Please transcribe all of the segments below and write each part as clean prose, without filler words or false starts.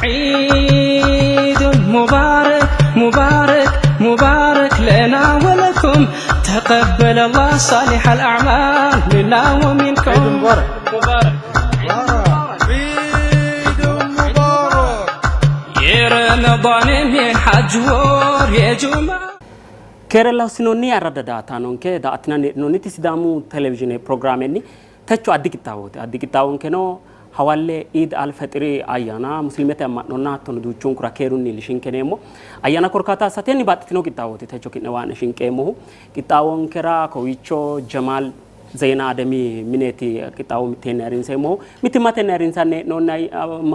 عيد مبارك مبارك مبارك لنا ولكم تقبل الله صالح الأعمال منا ومنكم عيد مبارك. مبارك. عيد مبارك. የረመዳንም የሐጅ ወር የጁምዓ Keerella hossinoonni ayirradda daa''ataanonke daa''attinanni heedhinoonniti Sidaamu televizhiine pirogiraamenni techo addi qixxaawooti. Addi qixxaawonkeno hawalle Iid Alfexiri ayyaana musliimete amma'nonna hattono duuchunkura keerunni iillishinke yineemmo. Ayyaana korkaata assatenni baxxitino qixxaawooti techo ki'ne waa'ne shinqeemmohu. Qixxaawonkera kowiicho Jemaal Zeena Ademi mineeti qixxaawo mitteenni ayirrinseemmohu. Mittimmatenni ayirrinsanni hee'noonni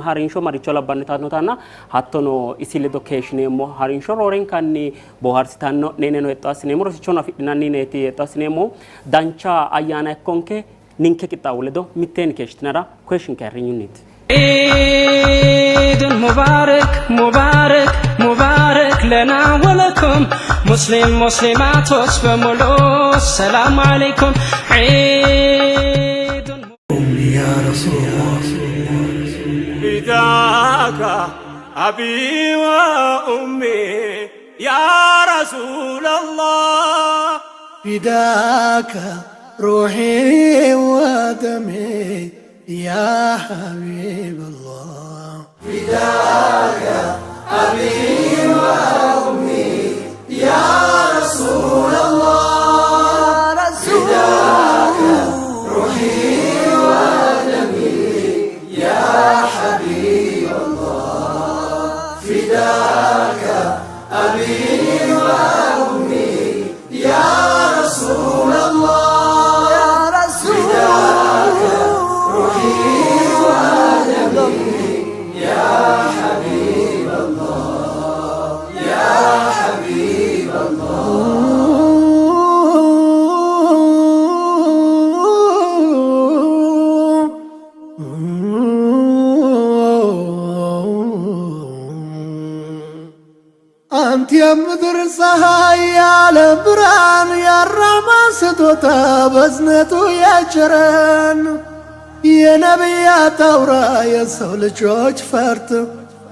harinsho maricho labbannotanna hattono isi ledo keeshshineemmo harinsho roorenkanni boohaarsitanno'ne yineno hexxo assineemmo. Rosichono afidhinanni yineeti hexxo assineemmohu. Dancha ayyaana ikkonke ninke qixxaawo ledo mitteenni keeshshitinara koyishshinke ayirrinyunniiti. عيد مبارك مبارك مبارك لنا ولكم ሙስሊም ሙስሊማቶች በሙሉ ሰላም አለይኩም عيد يا رسول الله. فداك أبي وأمي يا رسول الله. فداك روحي ودمي يا حبيب الله. فداك أبي وأمي يا رسول الله. فداك روحي ودمي يا حبيب الله. فداك أبي وأمي يا رسول الله. يا رسول فداك روحي ودمي يا حبيب الله. يا حبيب الله. አንት የምድር ፀሐይ ያለ ብርሃን የራህማን ስጦታ በዝነቱ የቸረን የነቢያት አውራ የሰው ልጆች ፈርጥ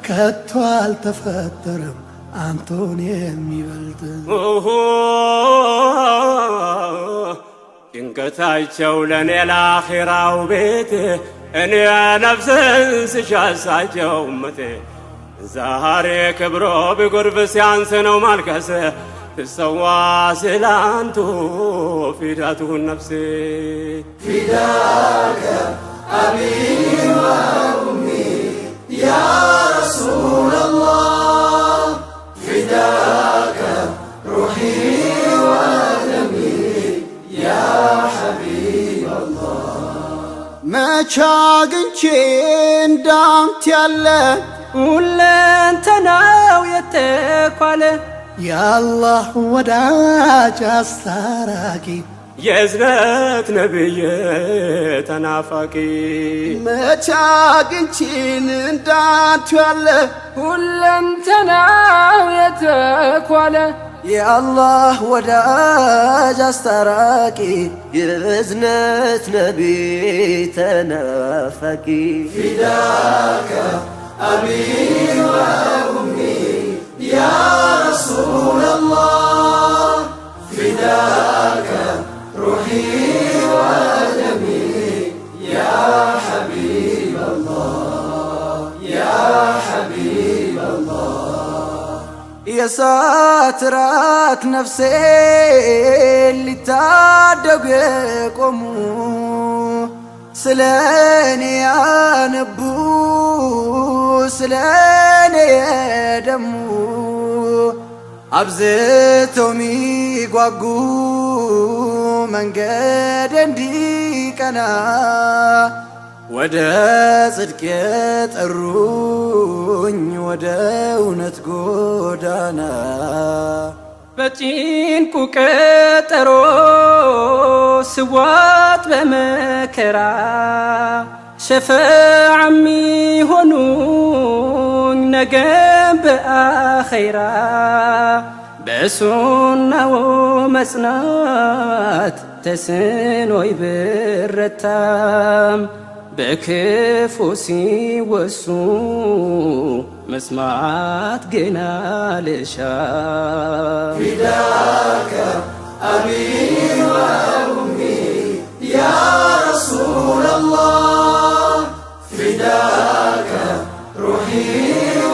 ከቶ አልተፈጠረም አንቶን የሚበልጥ። ጭንቀታቸው ለእኔ ለአኺራው ቤት እኔ ነፍስን ስሻሳቸው እመቴ ዛሬ ክብሮ ቢጎርፍ ሲያንስ ነው ማልቀስ ትሰዋ ስላንቱ ፊዳቱን ነፍሴ። فداك أبي وأمي يا رسول الله. فداك روحي ودمي يا حبيب الله. መቻ አግኝቼ እንዳንተ ያለ ሁለንተናው የተኳለ የአላህ ወዳጅ አስታራቂ የእዝነት ነብይ ተናፋቂ። መቻ አግኝቼን እንዳንተ ያለ ሁለንተናው የተኳለ የአላህ ወዳጅ አስታራቂ የእዝነት ነቢ ተናፋቂ። فداك أبي وأمي يا رسول الله. فداك روحي ودمي يا حبيب الله. يا حبيب الله. የሳትራት ነፍሴ ሊታደጉ የቆሙ ስለ እኔ ያነቡ ስለ እኔ የደሙ አብዝተው ሚጓጉ መንገድ እንዲቀና ወደ ጽድቅ የጠሩኝ ወደ እውነት ጎዳና። በጭንቁ ቀጠሮ ስዋጥ በመከራ ሸፈዓ የሚሆኑኝ ነገም በአኼራ በሱናው መጽናት ተስኖይ ብረታም በክፉ ሲወሱ መስማት ግን አልሻ فداك أبي وأمي يا رسول الله فداك روحي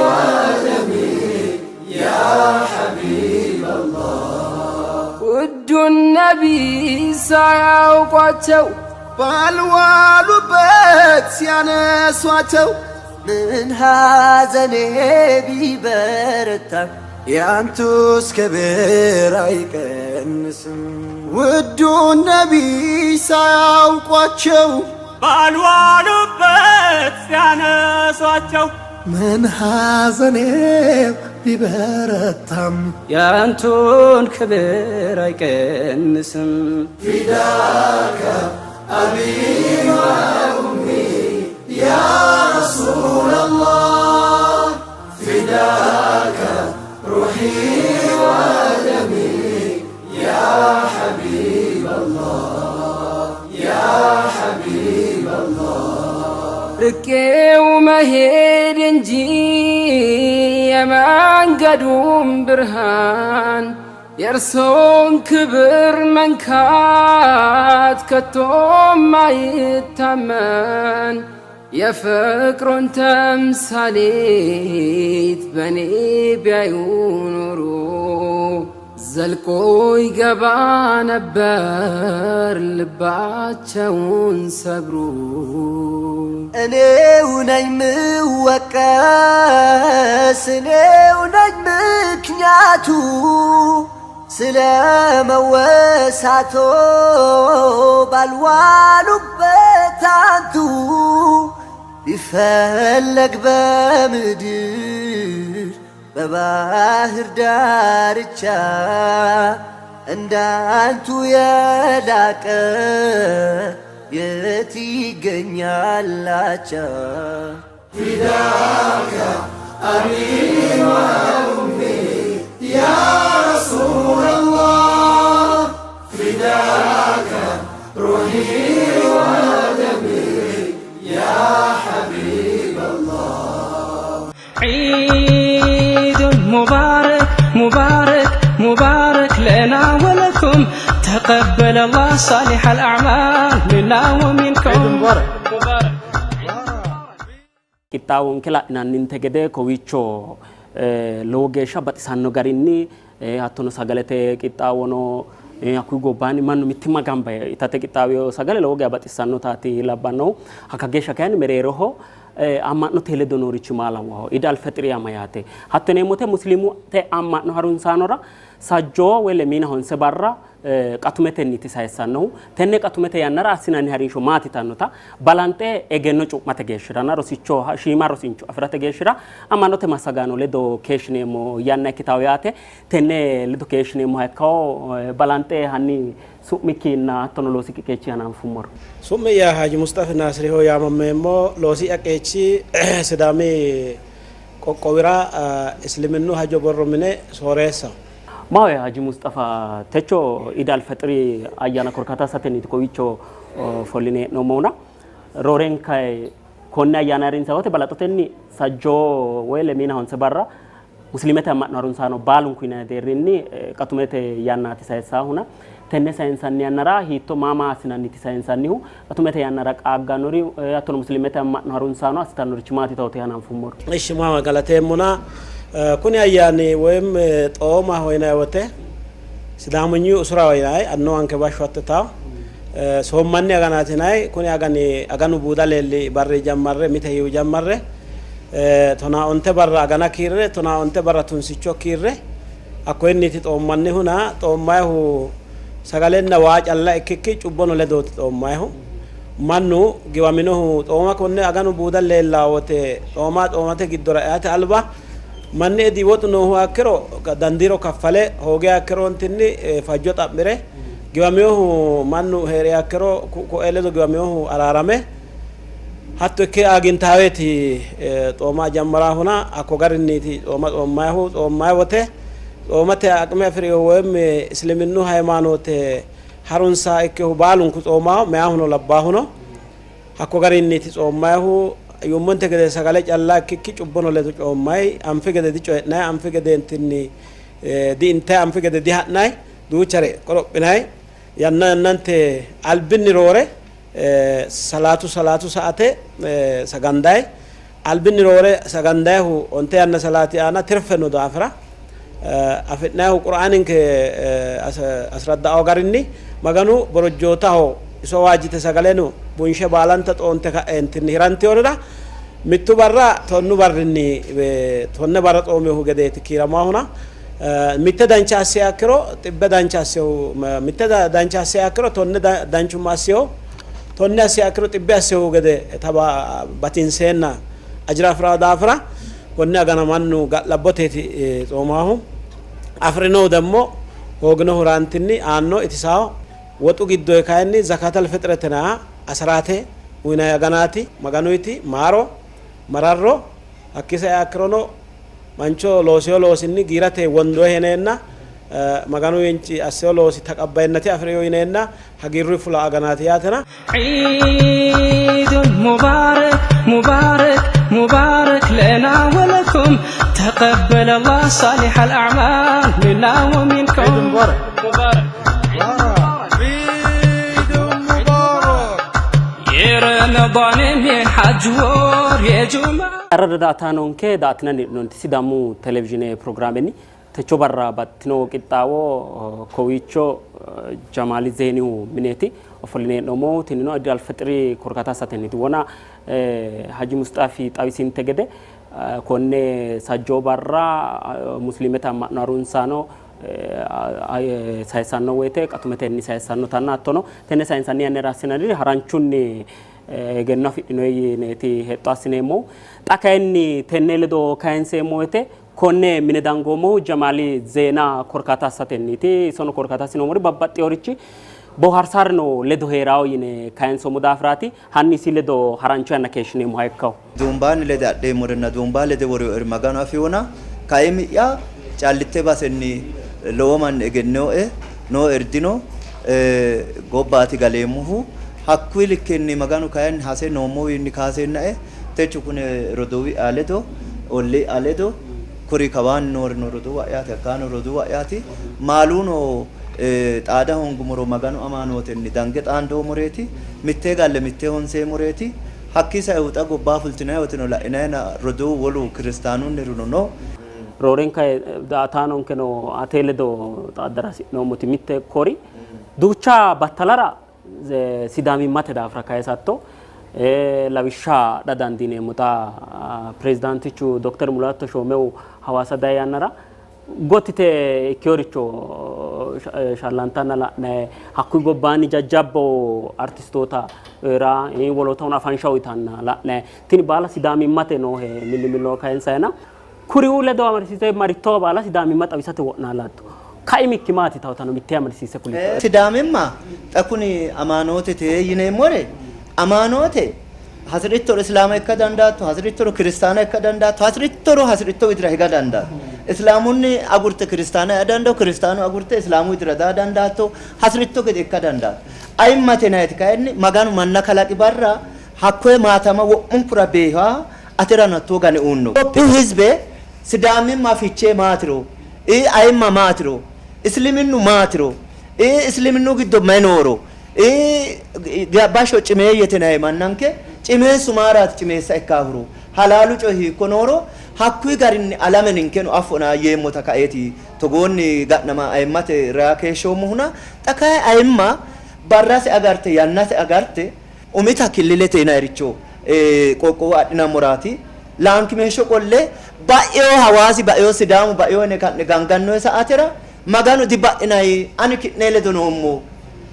ودمي يا حبيب الله ውዱን ነቢይ ሳያውቋቸው ባልዋሉበት ሲያነሷቸው ምን ሐዘኔ ቢበረታ የአንቱስ ክብር አይቀንስም። ውዱን ነቢይ ሳያውቋቸው ባልዋሉበት ሲያነሷቸው ምን ሐዘኔ ቢበረታም ያንቱን ክብር አይቀንስም። فداك أبي وأمي يا رسول الله فداك روحي ودمي يا حبيب الله يا حبيب الله ርቄው መሄድ እንጂ የመንገዱን ብርሃን የእርሶን ክብር መንካት ከቶም አይታመን። የፍቅሩን ተምሳሌት በኔ ቢያዩ ኖሮ ዘልቆ ይገባ ነበር ልባቸውን ሰብሮ። እኔው ነኝ ምወቀስ፣ እኔው ነኝ ምክንያቱ ስለ መወሳቶ ባልዋሉበት አንቱ ቢፈለግ በምድር በባህር ዳርቻ እንዳንቱ የላቀ የት ይገኛላቻ? فداك أبي وأمي يا رسول الله فداك روحي ودمي يا حبيب الله عيد مبارك مبارك مبارك لنا ولكم تقبل الله صالح الأعمال منا ومنكم مبارك Qixxaawonke la'inanninte gede kowiicho lowo geeshsha baxisanno garinni hattono sagalete qixxaawono hakkuyi gobbaanni mannu mittimma gamba yee itate qixxaawino sagale lowo geeshsha baxissannotaati labbannohu. Hakka geeshsha kayinni mereeroho amma'note ledo noorichi maa lawaho? Id alfexiri yaa mayyaate? Hatto yineemmo wote musliimete amma'no harunsaanora sajjoo woyi lemiina honse barra qatumetenniiti sayissannohu. Tenne qatumete yannara assinanni harinsho maati yitannota balanxe egenno cu'mate geeshshiranna rosicho shiima rosincho afi'rate geeshshira amma'note massagaano ledo keeshshineemmo yanna ikkitawo yaate. Tenne ledo keeshshineemmoha ikkawo balanxe hanni su'mikkinna hattono loosikki qeechi hananfummoro. Su'mi'ya Haji Musxafe Naasiriho yaamameemmo. Loosi'ya qeechi Sidaami qoqqowira Isliminnu hajo borro mine sooreessaho. Maahoyye Haji Musxafa techo Iid Alfexiri ayyaana korkaata assatenniiti kowiicho ofolline hee'noommohuna roorenka konne ayyaana ayirrinsanni woyte balaxotenni sajjoo woy lemiina honse barra musliimete amma'no harunsaano baalunku yinanni deerrinni qatumete yannaati sayissaahuna tenne sayinsanni yannara hiitto maa maa assinanniti sayinsannihu qatumete yannara qaaggannori hattono musliimete amma'no harunsaano assitannorichi maati tawote hananfummoro. Ishi maama galateemmona kuni ayyaani woyim xoomaho yinanni wote Sidaamunyu usuraho yinanni annuwanke bashsho hatto tawo soommanni aganaati yinanni kuni agani aganu buuda leelli barri jammarre mite yiu jammarre tonaa onte barra agana kiirre tonaa onte barra tunsicho kiirre hakkoyinniti xoommannihuna xoommayihu sagalenna waa calla ikkikki cubbono ledooti xoommayihu mannu giwaminohu xooma konne aganu buuda leellaa wote xooma xoomate giddora eate alba manni edi woxu noohu akkiro dandiiro kaffale hooge akkiroontinni fajjo xa'mire giwaminohu mannu hee're akkiro ko'e ledo giwaminohu araarame hatto ikke aagintaaweeti xooma jammaraahuna hakko garinniiti xooma xoommayihu xoommayi wote xoomate aqime afi'rinohu woyim isliminnu hayimaanoote harunsa ikkehu baalunku xoomaho meyaahuno labbaahuno hakko garinniiti xoommayihu. Yuummonte gede sagale calla ikkikki cubbono ledo coommay, anfi gede dicoyi'nay, anfi gedeentinni di-intay, anfi gede diha'nay, duuchare qorophinay. Yanna yannante albinni roore salaatu salaatu sa'ate saganday. Albinni roore sagandayhu onte yanna salaati aana tirfe no daafira afi'nayhu Qur'aaninke asradda'o garinni Maganu borojjootaho iso waajjite sagaleno bunshe baalanta xoonte ka'eentinni hirantiyorira mittu barra tonnu barrinni tonne barra xoominohu gedeeti kiiramaahuna mitte dancha assiha ikkiro xibbe dancha assihu mitte dancha assiha ikkiro tonne danchumma assiho tonne assiha ikkiro xibbe assihu gede taba batinseenna ajira afi'rawo daafira konne agana mannu ga'labboteeti tsoomahu. Afi'rinohu demmo hooginohu raantinni aanno itisawo. Woxu giddoyi kayinni zakatal fixretena asaraate uyinayi aganaati. Maganuyti maaro, mararro hakkii saiha ikkirono mancho loosino loosinni giirate wondohe yineenna Maganu winci assino loosi taqabbayinnate afi'rino yineenna hagiirruyi fula aganaati yaatena. عيد مبارك مبارك مبارك لنا ولكم تقبل الله صالح الأعمال منا ومنكم. عيد مبارك مبارك عيد مبارك የረመዳንም የሐጅ ወር የጁምዓ Arra daa''ataanonke daa''attinanni hee'noonniti Sidaamu televizhiine pirogiraamenni techo barra baxxitino qixxaawo kowiicho Jamaali Zeenihu mineeti ofolline hee'noommohu. Tinino Iid Alfexiri korkaata assatenniiti. Wona Haji Musxafi xawisinte gede konne sajjoo barra musliimete amma'no harunsaano sayissanno woyte qatumetenni sayissannotanna hattono tenne sayinsanni yannara assinanniri haranchunni egenno afidhino yineeti hexxo assineemmohu. Xa kayinni tenne ledo kayinseemmo woyte konne mine dangoommohu Jamaali Zeena korkaata assatenniiti. Isono korkaata assinoommori babbaxxinorichi boohaarsarino ledo hee'rawo yine kayinsoommo daafiraati. Hanni isi ledo harancho yanna keeshshineemmoha ikkawo. Duumbaanni lede adheemmorenna duumbaa lede worinoeri Maganu afiwona, kaimi'ya callitte basenni lowo manni egenninoe, nooeri dino, gobbaati galeemmohu. Hakkuyi likkenni Maganu kayinni hase noommowiinni kaaseennae techo kune roduuwi'ya ledo, ollii'ya ledo, kuri kawaanni noorino roduuwa'yaati, hakkaano roduuwa'yaati. Maaluno xaada hoongummoro Maganu amaanootenni dange xaandoommoreeti, mittee galle mittee honseemmoreeti. Hakkii saihu xa gobbaa fultinanni woteno la'inayina roduuwu wolu kiristaanunnirino no. Roorenka daa''ataanonkeno ate ledo xaaddara hasi'noommoti mitte kori duucha battalara Sidaamimmate daafira kayisatto lawishsha adha dandiineemmo. Xa pirezidaantichu Dokter Mulaatu Teshoomehu Hawaasa dayi yannara gottite ikkinoricho shallantanna la'nanni hakkuyi gobbaanni jajjabba artistoota ra wolootahono afansha uyitanna la'nanni tini baala Sidaamimmate noohe millimillo kayinsayina kuriuu ledo amadisiise marittowa baala Sidaamimma xawisate wo'naalatto. Kaimikki maati tawotano mittee amadisiisse kulittoe. Sidaamimma xa kuni amaanootete yineemmore amaanoote hasi'rittoro Islaama ikka dandaatto, hasi'rittoro Kiristaana ikka dandaatto, hasi'rittoro hasi'ritto widira higa dandaatto. Islaamunni agurte Kiristaana ea dandaatto, Kiristaanu agurte Islaamu widira daa dandaatto, hasi'ritto gede ikka dandaatto. Ayimmate yinanniti kayinni Maganu manna kalaqi barra hakkoye maatama wo'munkura beeha aterano hattoo gane uunno. Itophiyu hizbe Sidaamimma fichee maatiro, ayimma maatiro, Isliminnu maatiro, Isliminnu giddo mayi nooro, bashsho cimeeyyete yinanni mannanke cimeessu maaraati cimeessa ikkaahuro, halaalu coyi hiikko nooro hakkuyi garinni alame ninkeno affona yeemmota kaeeti togoonni ga'nama ayimmate reya keeshshoommohuna xa kayi ayimma barrase agarte yannase agarte Umita killilete yinayiricho qoqqowo adhinammoraati. Laankimeeshsho qolle ba'eyo Hawaasi ba'eyo Sidaamu ba'eyo yine ka'ne gangannoye sa'atera Maganu diba'inayi ani ki'ne ledo noommo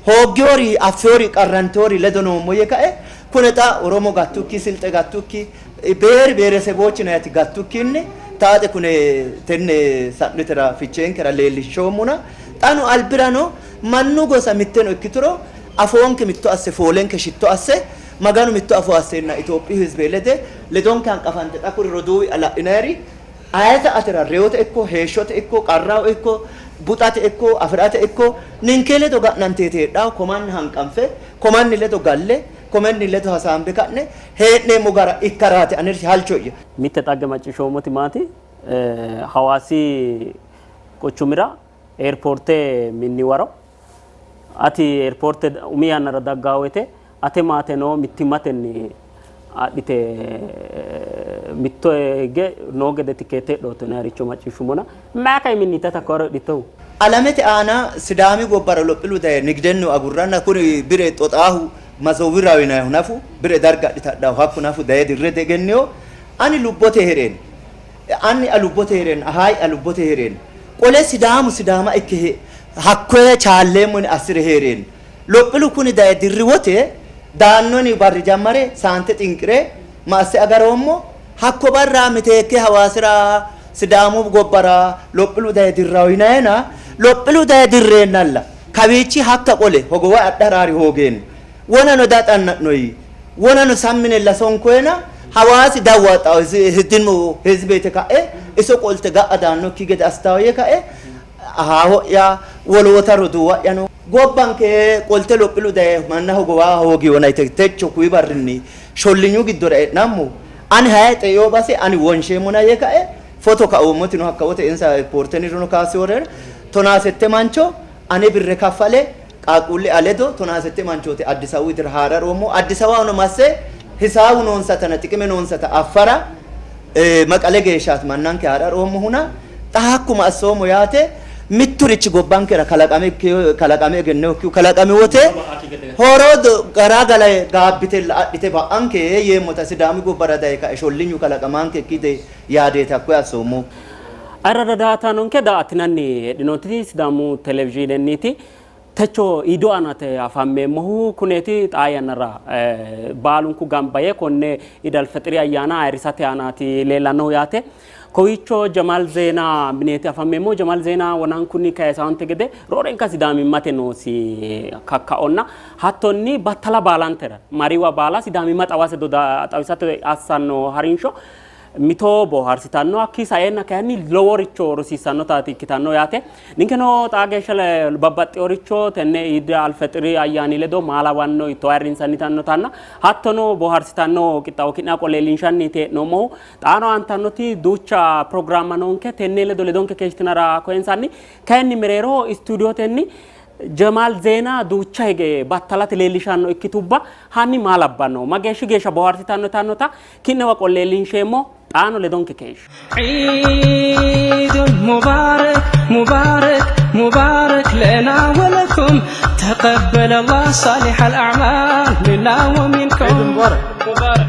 hooggeyori affeyori qarranteyori ledo noommo yee kae kune xa Oromo gattukki Silxe gattukki beeri beereseboochi yinayiti gattukkinni taaxe kune tenne sa'nitera ficheenkera leellishshoommona xano albirano mannu gosa mitteno ikkituro Afoonke mitto asse, foolenke shitto asse, Maganu mitto afoo asseenna Itophiyu hizbe lede ledonke hanqafante xa kuri roduuwi'ya la'inayiri aye sa'atera reyote ikko heeshshote ikko qarraho ikko buxate ikko afi'rate ikko ninke ledo ga'nanteeti heedhahu ko manni hanqanfe ko manni ledo galle Komenni ledo hasaambe ka'ne hee'neemmo gara ikkaraati ane halcho'ya. Mitte xagge macciishshoommoti maati, Hawaasi quchumira eerpoorte minni waro ati eerpoorte umi yannara daggaa woyte ate maateno mittimmatenni adhite mitto higge noo gede tikkeette hidhootto yinanniricho macciishshummona mayi kaiminniiti ati hakko waro hidhittohu? Alamete aana Sidaami gobbara lophilu daye nigidennu agurranna kuni bire xoxaahu Mazowiraw yinannihu nafu bire darga adhite hadhannohu hakku nafu daye dirre diegennino. Ani lubbote hee'reenna, anni'ya lubbote hee'reenna, ahaayi'ya lubbote hee'reenna, qole Sidaamu Sidaama ikke hakkoye chaalleemmo yine assi're hee'reenna, lophilu kuni daye dirri wote daannoni barri jammare saante xinqi're ma asse agaroommo? Hakko barra miteekke Hawaasira Sidaamu gobbara lophilu daye dirrawo yinayena, lophilu daye dirreennalla kawiichi hakka qole hogowa adha haraari hoogeenna wonano daxanna'noyi, wonano samminella sonkoyena Hawaasi dawwaxxawo hiddinno hizbe yite ka'e iso qolte ga'a daannokki gede assitawo yee kae ahaaho'ya woloota roduuwa'yano gobbanke qolte lophilu daye manna hogowa hoogiwona yite techo kuyi barrinni shollinyu giddora e'nammo ani haye xe'eyo base ani wonsheemmona yee kae foto kaoommotino hakka wote insa poortenirino kaasiworera 17 mancho ane birre kaffale qaaqquulle'ya ledo 18 manchooti Addis Awawu widira haa're ha'roommo. Addis Awawahono masse hisaawu noonsatana xiqime noonsata affara Maqale geeshshaati mannanke haa're ha'roommohuna xa hakku ma assoommo yaate mitturichi gobbankera kalaqame kalaqame egenninokkihu kalaqami wote horo gara gala gaabbitella adhite ba'anke yeemmota Sidaami gobbara daye kae shollinyu kalaqamaankekki yite yaadeeti hakkoye assoommohu. Ayirrado daa''ataanonke daa''attinanni heedhinoonniti Sidaamu Televizhiinenniiti. Techo Iidu aanate afammeemmohu kuneeti xaa yannara baalunku gamba yee konne Iid Alfexiri ayyaana ayirrisate aanaati leellannohu yaate. Kowiicho Jamaal Zeena mineeti afammeemmohu. Jamaal Zeena wonankunni kayisaante gede roorenka Sidaamimmate noosi kakkaonna hattonni battala baalantera mariwa baala Sidaamimma xawase xawisate assanno harinsho mito boohaarsitanno, hakkii saeenna kayinni loworicho rosiissannotaati ikkitanno yaate. Ninkeno xaa geeshsha babbaxxinoricho tenne Iid Alfexiri ayyaani ledo maa lawanno, hiittoo ayirrinsannitannotanna hattono boohaarsitanno qixxaawo ki'nera qolle leellinshanniiti hee'noommohu. Xaano aantannoti duucha pirogiraamma noonke, tenne ledo ledonke keeshshitinara koyinsanni. Kayinni mereeroho istuudiyotenni Jemaal Zeena duucha hige battalate leellishanno ikkitubba hanni maa labbanno, mageeshshi geeshsha boohaarsitanno yitannota ki'newa qolle leellinsheemmo, xaano ledonke keeshshe. عيد مبارك مبارك مبارك لنا ولكم تقبل الله صالح الأعمال منا ومنكم عيد مبارك مبارك.